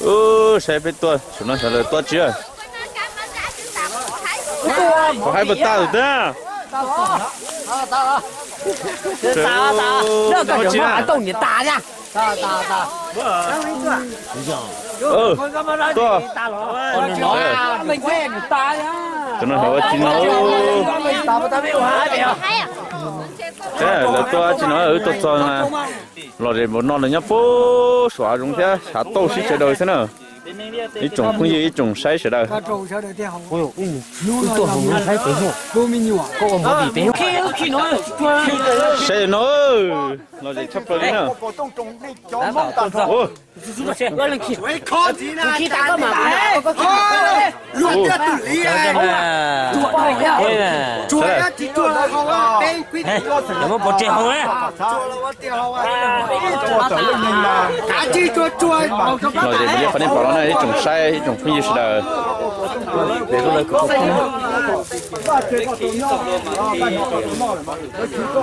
Saib peb tuaj, saum no xyov lawv tuaj tsi. Pov haib puas tag lawm thiab? Tuaj, cov no xyov ua tsi no. Lawv tuaj tsi no, wb tuaj txog no. Lom zem npaum no lawv nyob puag saum hav zoov thiab, hav tauj sib sawv daws xwb na. Ib tsoom phooj ywg, ib tsoom saib sawv daws. Saib no, lom zem tshaj plaws li na. Lom zem npaum li qhov nej pom no na ib tsoom saib ib tsoom phooj ywg sawv daws.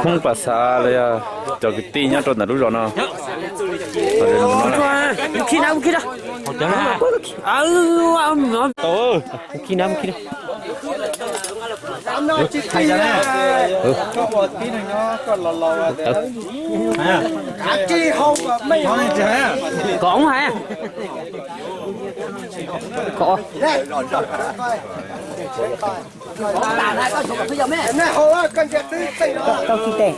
Hmoob Pas Xav los yog cov kwv tij nyob rau ntawm lub zos no. Kom hais, kom tau tsis tes.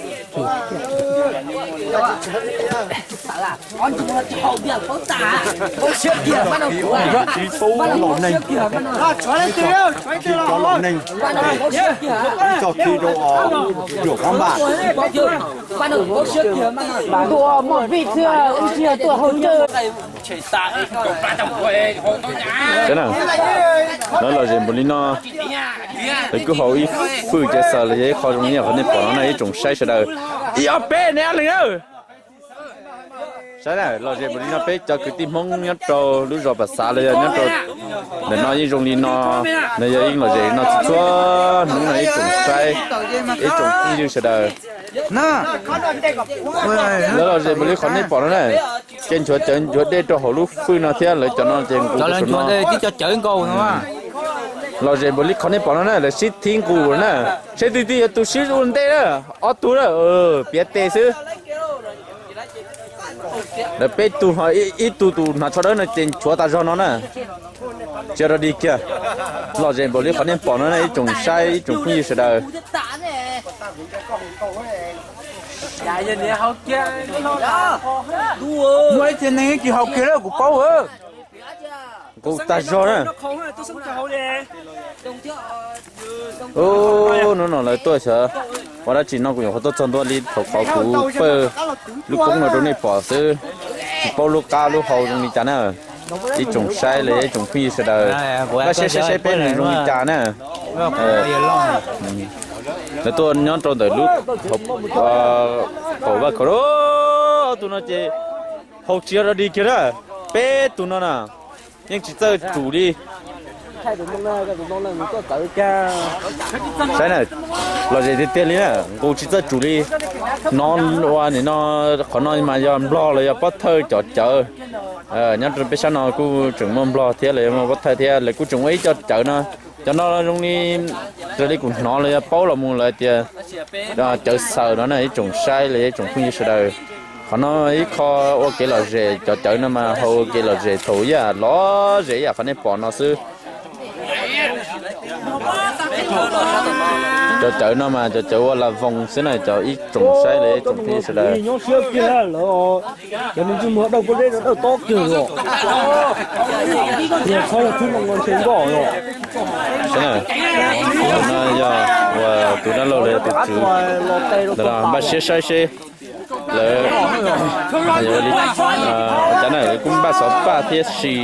Tuaj muaj vij xwb, wb tsis yog tuaj hauj lwm. Lawv lom zem npaum li no, lawv kuj haus ib fwj cev xaws los yog ib qho zoo li qhov nej pom no na ib tsoom saib sawv daws. Ib ob peb neb leej na. Saib na, lom zem npaum li no peb cov kwv tij Hmoob nyob rau lub zos Pas Xav los yog nyob rau ntawm no yeej zoo li no, no yog yeej lom zem no txhua txhua hnub no ib tsoom saib, ib tsoom phooj ywg sawv daws. Lawv lom zem npaum li qhov nej pom no na, ces nchuav cawv nchuav dej rau hauv lub fwj no thiab lawv cov no ces nqus rau saum no. Lom zem npaum li qhov nej pom no na, lawv sib thib nqus na, seb twg twg yog tus sib ua ntej na, ob tug na, piav tes xwb. Lawv peb tug, ib tug tus hnav tsho dawb no ces nchuav tas zog no na. Tsis rau dig kiag. Lom zem npaum li qhov nej pom no na ib tsoom saib ib tsoom phooj ywg sawv daws. Muaj ib txhia neeg tsis haus kiag lawm kuv paub. Nqus tag zog na. Ub, hnub no lawv tuaj xyov ua dab tsi no kuv nyuam qhuav tuaj txog ntua li thaum qhov kuv pawj lub koob no rau nej pom xwb, tsis paub lub qab lub hau zoo li cas na. Ib tsoom saib los yog ib tsoom phooj ywg sawv daws, pab saib saib saib peb neeg zoo li cas na. Lawv tuaj nyob rau ntawm lub qaum vaj khaum, ob tug no ces haus tsis rau dig kiag na. Peb tug no na yeej tsis txawj tsum li. Saib na, lom zem tiag tiag li na, nqus tsis txawj tsum li. Hnov ua nim no, qhov no mas yog Nplog los yog Pob Thawj cov cawv. Nyob rau peb sab no kuj tseem muaj Nplog thiab los yog muaj Pob Thawj thiab, lawv kuj tseem ua ib co cawv no. Cov no zoo li raws li kuv hnov los yog paub los mus lawv tias cawv xaws no na ib tsoom saib los yog ib tsoom phooj ywg sawv daws. Qhov no ib qho ua kev lom zem, cov cawv no mas haus ua kev lom zem thaum ib yam lom zem ib yam qhov nej pom no xwb. Cov cawv no mas cov cawv ua la voos xwb na cov ib tsoom saib los ib tsoom phooj ywg sawv daws. Cov neeg ntsej muag dawj pob zeb dawj tob kiag os. Niag qhov yog tib no ntshe nkoj os. No yog ua tus dab laug los yog tus tswv ntawm no npaj siab saib seb lawv, ua cas na, lawv kuj npaj xov paj thiab si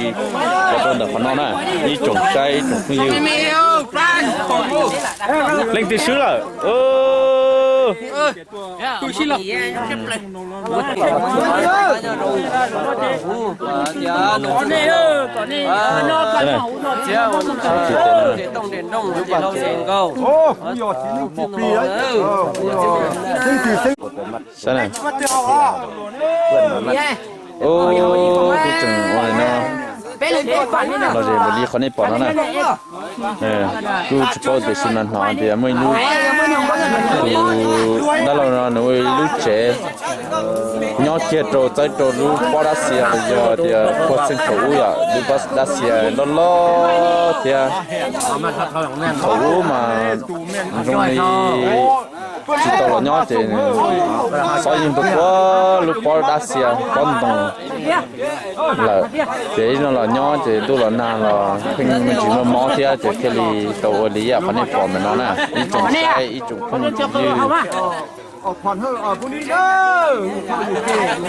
rau ntawm qhov no na, ib tsoom saib ib tsoom phooj ywg. Leej twg swb lawm? Saib na. Ub, kuv tseem ua no, Lom zem npaum li qhov nej pom no na. Kuj tsis paub tiam sis mas hnov tias muaj ib lub, tus dab laug no nws ua ib lub tsev nyob kiag rau txawb rau lub pob dab xia los yog tias puag txheej thaum ub yom, lub pob dab xia loj loj thiab. Thaum ub mas zoo li tsis tau los nyob ces xob yeej rau puag lub pob dab xia pob ntoo lawm. Ces ib zaug los nyob ces ntuj los nag los pheej me ntsis muaj mob thiab ces thiaj li tau ua li yam qhov nej pom ntawm no na, ib tsoom saib ib tsoom phooj ywg.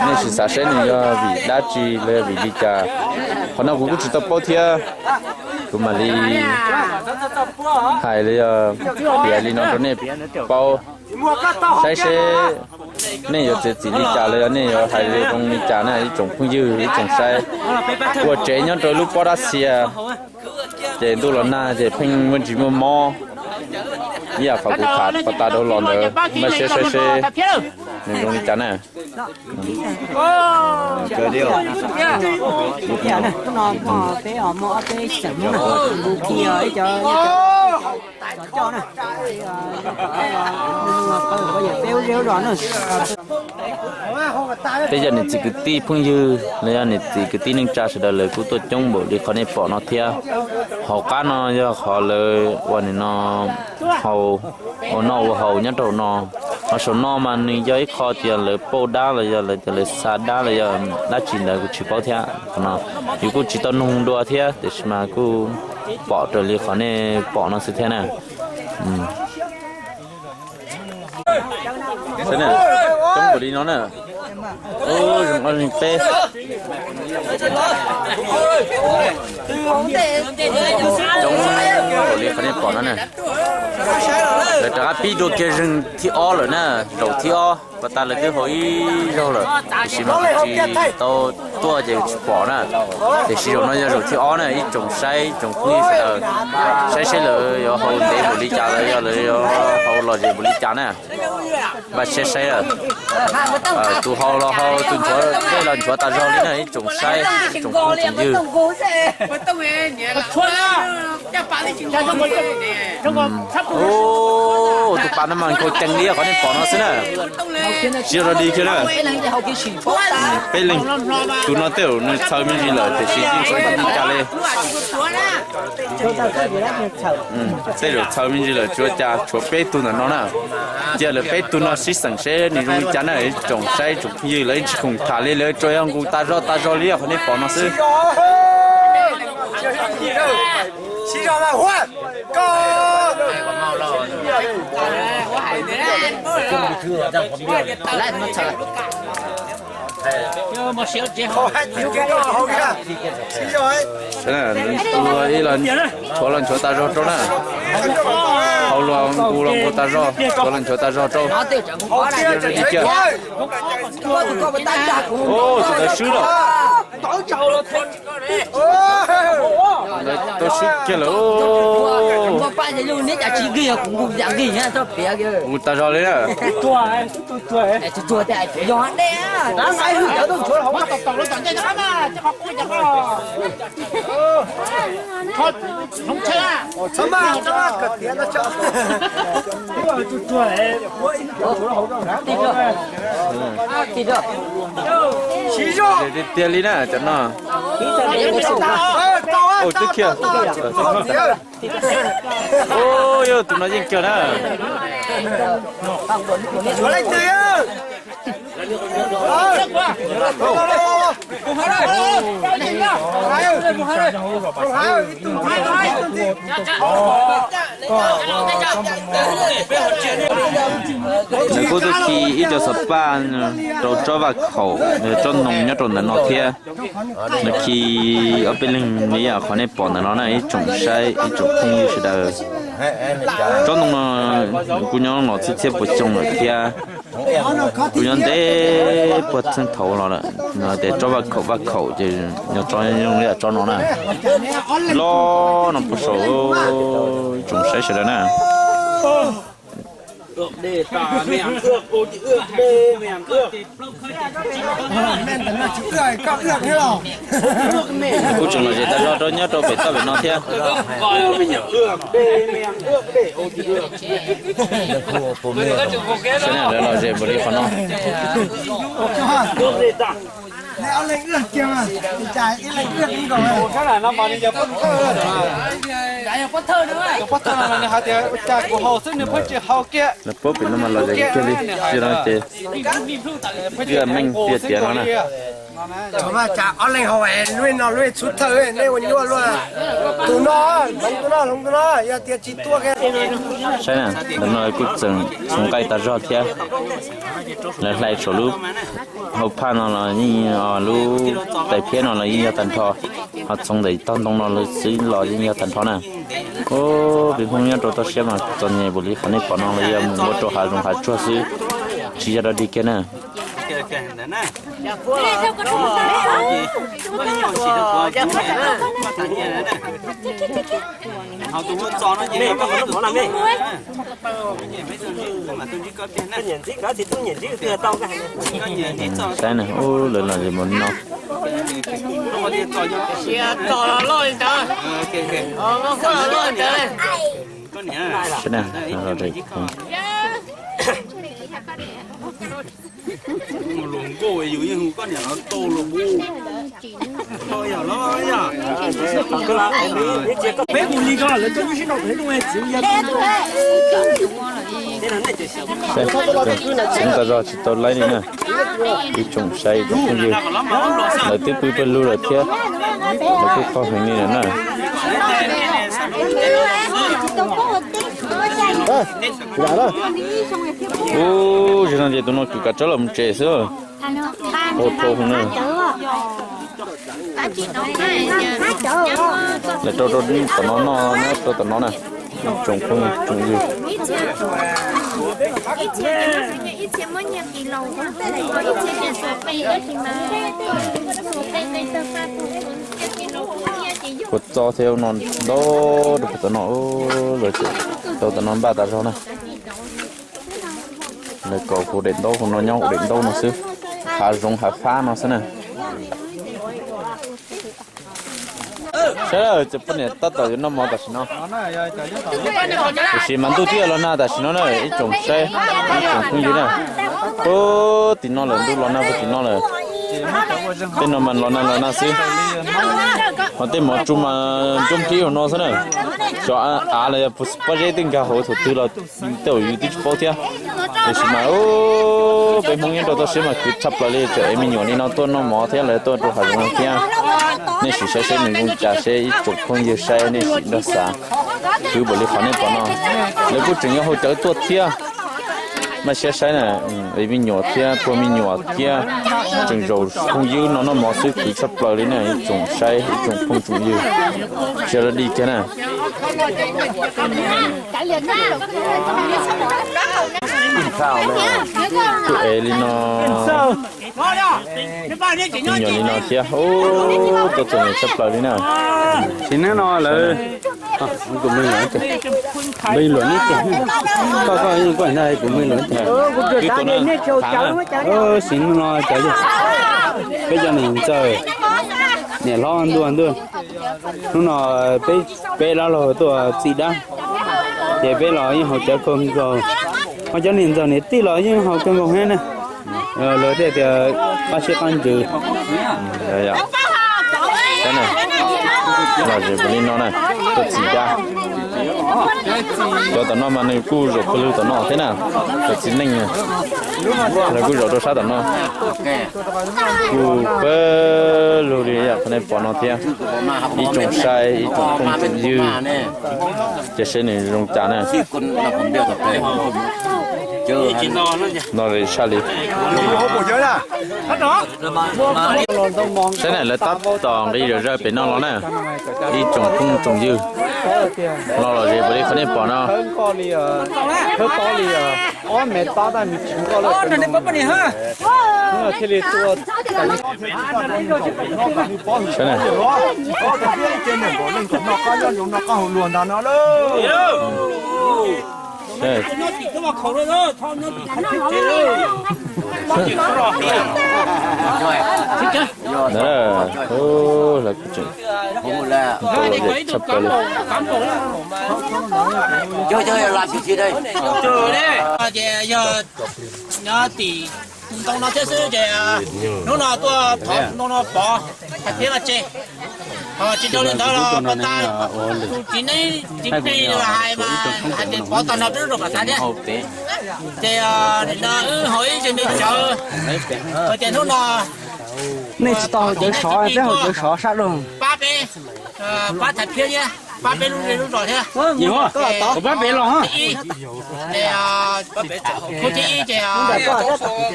Nej sim xav saib nws yog vim dab tsi los yog vim li cas, qhov no kuv kuj tsis tau paub thiab. Kuv mam li hais los yog piav li no rau nej paub, saib seb nej yuav txiav txim li cas los yog nej yuav hais zoo li cas na ib tsoom phooj ywg ib tsoom saib. Ua tsev nyob rau lub pob dab xia ces ntuj los nag ces pheej muaj ntsis muaj mob ib yam qhov kuv tham pas tas dhau los ntawd, npaj siab saib seb nws zoo li cas na. Peb cov niam txiv kwv tij phooj ywg los yog niam txiv kwv tij neej tsa sawv daws lawv kuj tuaj coob npaum li qhov nej pom no thiab. Hauv qab no yog qhov lawv ua nim no haus, ua noj ua haus nyob rau no. Ho saum no mas nws yog ib qho tias lawv pauj dab los yog lawv tias lawv xa dab los yog dab tsi ntawd kuv tsis paub thiab. Qhov no yus kuj tsis tau nug dua thiab tiam sis mas kuj pom raws li qhov nej pom no xwb thiab na. Coob npaum li no na. Ub, zoo ob zeeg peb. Coob npaum li qhov nej pom no na. Lawv rov qab pib dua kiag zeeg thib ob lawm na, zaum thib ob pas tas lawv twb haus ib zaug lawm tiam sis mas tsis tau tuaj ces tsis pom na. Tiam sis zaum no yog zaum thib ob na, ib tsoom saib ib tsoom phooj ywg sawv daws, saib seb lawv yuav haus ntev npaum li cas los yog lawv yuav haus lom zem npaum li cas na. Npaj siab saib lawm. Tus haus los haus, tus nchuav dej los nchuav tas zog li na ib tsoom saib ib tsoom phooj tsoom ywg. Tus pas no mas nkaus ceev li qhov nej pom no xwb na. Tsis yog zog dig kiag na. Peb leeg, tus no tej zaum nws txhaws me ntsis lawm tiam sis yeej tsis ua cas li. Tej zaum txhaws me ntsis lawm tsis ua cas, tshuav peb tug ntawm no na. Cia lawv peb tug no sib xeem seb nws zoo li cas na, tsoom saib tsoom phooj ywg lawv yeej tsis khoom tham li, lawv tsuas yog nqus tas zog tas zog li qhov nej pom no xwb. Tus ib los nchuav los nchuav tas zog rau na. Haus los nqus los nqus tas zog, nchuav los nchuav tas zog rau. Tus ntawd swb lawm. Tau swb kiag lawm. Nqus tas zog li na. Tiag tiag li na cov no. Tus no yeej kiag na. Nws kuj tuaj khi ib co xov paj rau tsob vaj khaum, tsob ntoo nyob rau ntawm no thiab. Nws khi ob peb leeg li yam qhov nej pom ntawm no na ib tsoom saib ib tsoom phooj ywg sawv daws. Tsob ntoo no kuj nyob los txhiab txhiab puas xyoo lawm thiab. Kuj nyob ntev puag txheej thaum los lawm. Tias tsob vaj khaum vaj khaum ces nyob tsob zoo li yam tsob no na. Loj no puag saum, ib tsoom saib sawv daws na. Kuj tseem lom zem tag zog rau nyob rau pem toj pem no thiab. Lawv lom zem npaum li qhov no. Lawv puab pem no mas lom zem kiag li, tsis no ces twb meej tiag tiag no na. Ob leeg hauv lub no lub txhub thawj, nej ua nyuaj luaj. Tus no, hloov tus no, hloov tus no, yog tias tsis tuaj kiag. Saib na, ntawm no kuj tseem txhoov nqaij tag zog thiab. Lawv hlais saum lub hauv phaj no los yeej, lub tais phiab no los yeej yog tag nrho, ho txhoov ntawm tog ntoo no lawm xwb los yeej yog tag nrho na. Ub, peb Hmoob nyob rau toj siab mas txom nyem npaum li qhov nej pom no los yog mus ua rau hav zoov hav tsuag xwb, tsis yog dog dig kiag na. Saib na, ub, lawv lom zem mus no. Saib na, lom zem. Txhoov tag zog tsis tau laib li na. Ib tsoom saib ib tsoom phooj ywg, lawv twb pw pawg lug lawm thiab, lawv kuj qhov heev li lawm na. Ub, zaum no ces tus no kwv kav tsawb los mus tsev xwb. Ua rau hauv na. Lawv rau rau tom no noj, noj rau tom no na. Tsoom phooj tsoom ywg. Kua txob thiab no ntau rau tom no, lawv tseem rau tom no npaj tas zog na. Lawv kom hu daim ntaub hu no nyob hu daim ntaub no xwb, hav zoov hav fab no xwb na. Saib, cov poj niam tab tom yuav noj mov tam sim no. Tiam sis mas ntuj twb yuav los nag tam sim no na, ib tsoom saib, ib tsoom phooj ywg na. Puag tim no lawm, ntuj los nag puag tim no lawm. Tej no mas los nag los nag xwb. Ho tej mov tsu mas nruab nrib hauv no xwb na. Xyov av los yog pob zeb twb nkag hauv thaum twg los tej zaum yus twb tsis paub thiab. Tiam sis mas peb Hmoob nyob rau toj siab mas khwv tshaj plaws li, tseem ev me nyuam li no tuaj noj mov thiab lawv tuaj rau hav zoov no thiab. Nej sim saib seb nws zoo cas seb ib tsoom phooj ywg saib nej sim nrog xav. Khwv npaum li qhov nej pom no, lawv kuj tseem yuav haus cawv tuaj thiab. Maj siab saib na, ev me nyuam thiab puag me nyuam thiab, tseem zaum phooj ywg no noj mov xwb, khwv tshaj plaws li na ib tsoom saib ib tsoom phooj tsoom ywg. Tsis yog dog dig kiag na. Kuj ev li no, me nyuam li no thiab, tuaj txom nyem tshaj plaws li na. Sim neej no lawv, kuv me luam, me luam neb, koj koj koj ntag, kuv me luam. Sim neej no cov peb cov niam ntxawm, niam hlob ntuj ntuj, hnub no peb, peb dab laug tuaj txi dab, ces peb los yeej haus cawv kawg nkaus. Ho cov niam ntxawm niam tij los yeej haus kawg nkaus thiab na. Lawv thiaj tias qab siab qab ntsws. Lom zem npaum li no na, tuaj txi dab. Cov tom no mas nws kuj zaum pawg lug tom no thiab na, cov txiv neej na, lawv kuj zaum rau sab tom no. Kuj pawg lug li yam qhov nej pom no thiab, ib tsoom saib ib tsoom phooj tsoom ywg, cia seb nws zoo cas na. No li sab li. Saib na, lawv tab tom nqis zom zaws pem no los na, ib tsoom phooj tsoom ywg. Los lom zem npaum li qhov nej pom no. Saib na. Lawv kuj tseem ntaus lom zem tshaj plaws li. Ces yog nyob tim ntoo no thiab xwb ces hnub no tuaj thov tus ntoo no pov thaiv thiab vaj tse. Tsis dhau li ntawd los pas tas tus txiv neeb txiv plig hais mas hais tias pov tag no peb lub rau pas tas thiab. Ces nim no wb haus ib zig me cawv, hais tias hnub no nej tsis tau haus cawv sov, peb haus cawv sov sab laug. Pab peb, pab thaiv thiab, pab peb lub zej lub zos thiab. Pab peb los. Ces khub thib ib ces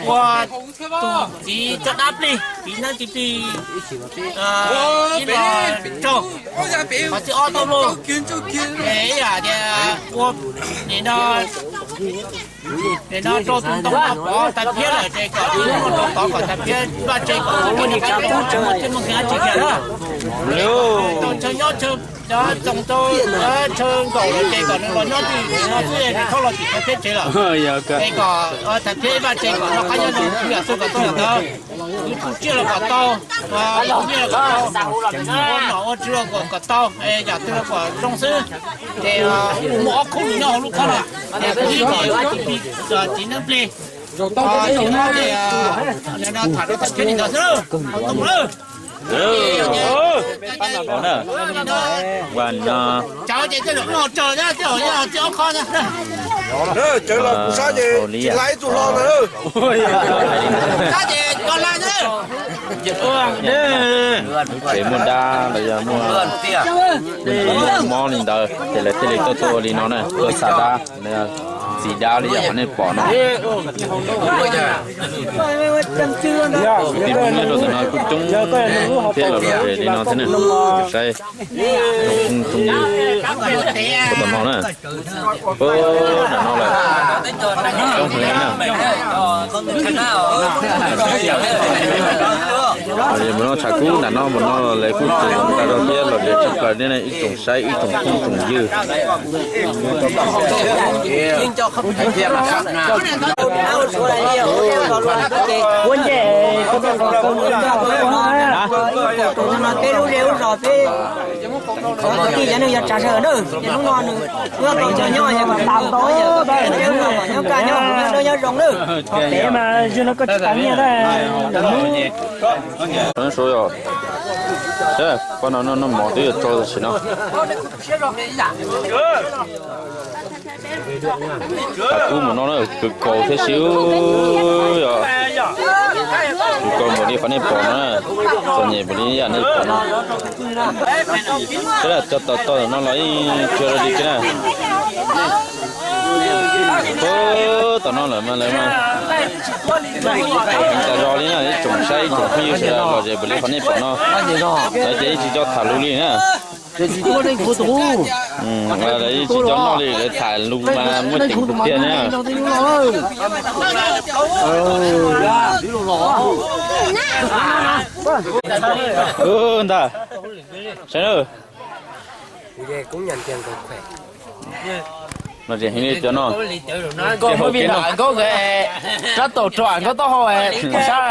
ua tus txiv coj dab plig, txiv neeb txiv plig ib los raug, qhov thib ob tuaj mus, ces ib yam tias ua nim no, nim no rau tus ntoo no pov thaiv thiab lawm ces kom tus ntoo no rau tod kom thaiv thiab vaj tse kom tus ntoo no tsis muaj nqis dab tsi kiag na. Tau chaw nyob chaw txoos rau chaw nkaum lawm ces kom nws los nyob tim no xwb, nws thauj los tim thaiv thiab tsev lawm. Es kom thaiv thiab vaj tse kom noj qab nyob zoo, yam twg kom tau yam ntawd. Tus tsiaj los kom tau, tus nyiaj los kom tau, ua nom ua tswv los kom tau, yam twg los kom zoo xwb. Ces muaj ob khub nws nyob hauv lub khob no, ces khub ib ces ua txiv neeb plig, ces tham rau thaiv thiab li ntawd xwb, ua tau lawm. Ua no. Cawv ces tej zaum wb ho tsawg thiab, tej zaum yog txij ob khob thiab. Cawv los kuv sab ces tsis laib ib tug hlo ntawd. Sab ces cov laib thiab. Lub tsev muaj dab los yog muaj mob li ntawd ces lawv thiaj li tuaj tuaj ua li no na, tuaj xa dab, txiv dab li yam qhov nej pom no. Kwv tij Hmoob nyob rau ntawm no kuj coob thiab, los lom zem li no thiab na. Saib, tsoom phooj tsoom ywg puag tom no na, puag nram no lawm, coob heev li na. Mus no tshav kub nram no, mus no lawv kuj tseem tas zog thiab, lom zem tshaj plaws li na ib tsoom saib ib tsoom phooj tsoom ywg. Hnub no nws nyob tau nyob kaj nyob nyob zoo na. Pem mas yog no koj tsis tas nyiaj ntag. Poj no noj mov twb yuav tso tam sim no. Tshav kub mus no na, kawg nkaus thiab xwb, yog kawg nkaus npaum li qhov nej pom no, txom nyem npaum li yam nej pom no. Sab laj cov tod tod no los yeej tsis ua li kiag na. Puag tom no lawm mas lawv mas tas zog li na, ib tsoom saib ib tsoom phooj ywg sawv daws lom zem npaum li qhov nej pom no. Lawv ces yeej tsis coj tham lus li na. Lawv yeej tsis coj noj li, lawv tham lus mas muaj ceem tiag tiag na. Ntag, saib na. Los tseem heev li cov no. Rab taus rau nkauj taub hau sab.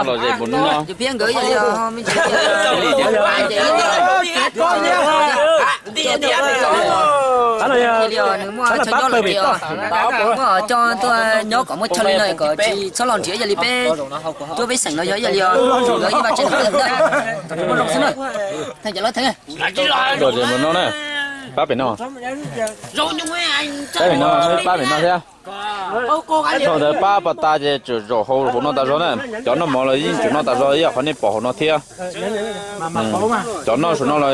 Los zem mus no. Nws muaj chaw nyob lawm ces muaj coj tuaj nyob kom muaj chaw li no kom tsis txhob los nrhiav, yog li peb tuaj peb xeem no yog ib yam li os, ib vaj tse no muaj zoo xwb na. Los zem mus no na, pab pem no. Pab pem no, pab pem no thiab. Thaum ntawd pab pas tas ces tseem zaum hauv no tas zog na. Cov noj mov los yeej tseem noj tas zog ib yam qhov nej pom hauv no thiab. Cov noj saum no los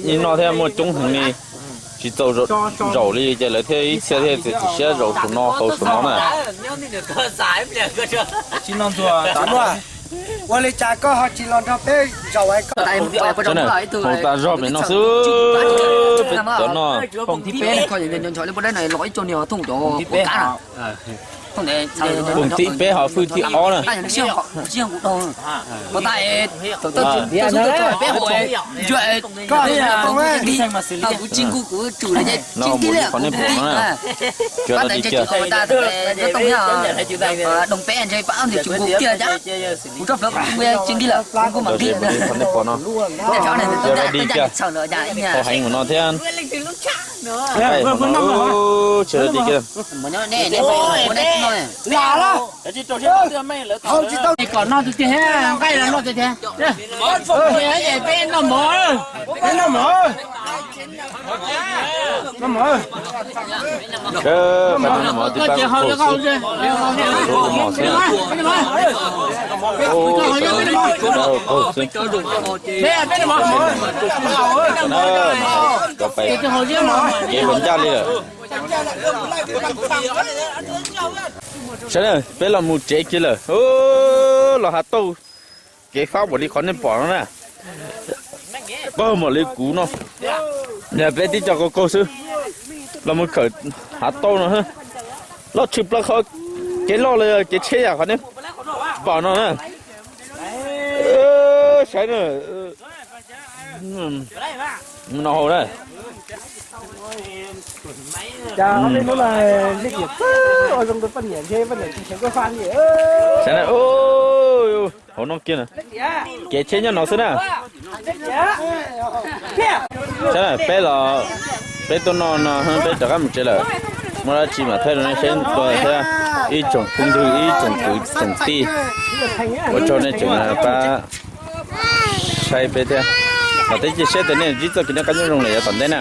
yeej noj thiab, muaj coob heev li. Tsis txaus zaum li ces lawv thiaj ib txhia thiaj txiav txim siab zaum saum no hauv saum no na. Hauv tas zog pem no xwb, pem cov no. Phwj thib peb ho phwj thib ob na. No mus li qhov nej pom no na. Cov no li cas? Cov li qhov nej pom no. Cov no li cas? Hauv heev mus no thiab. Tsis li cas. Kom noj tiag tiag, nqaij los noj tiag tiag. Peb noj mov, peb noj mov, noj mov. Koj ces haus li koj, mov xwb. Peb noj mov, ces haus li mov. Kev los ncaj li lawm. Sawv daws, peb los mus tsev kiag lawm. Los hav tauj, kev fab npaum li qhov nej pom no na. Pawg npaum li kuv no, peb tib co qaug qaug xwb. Los mus khawm hav tauj no, loj tshwm plaws qhov kev loj los yog kev tsheb yam qhov nej pom no na. Saib na, no hauv na. Saib na, hauv no kiag na, kev tsheb nyob no xwb na. Saib na, peb los, peb tuaj noj no peb rov qab mus tsev lawm. Muaj dab tsi mam thaij rau nej saib dua thiab. Ib tsoom phooj ywg, ib tsoom kwv tsoom tij, ua tsaug nej tseem pab saib peb thiab. Vam thiab cia siab tias nej ntsib txoj kev noj qab nyob zoo lawm yav tom ntej na.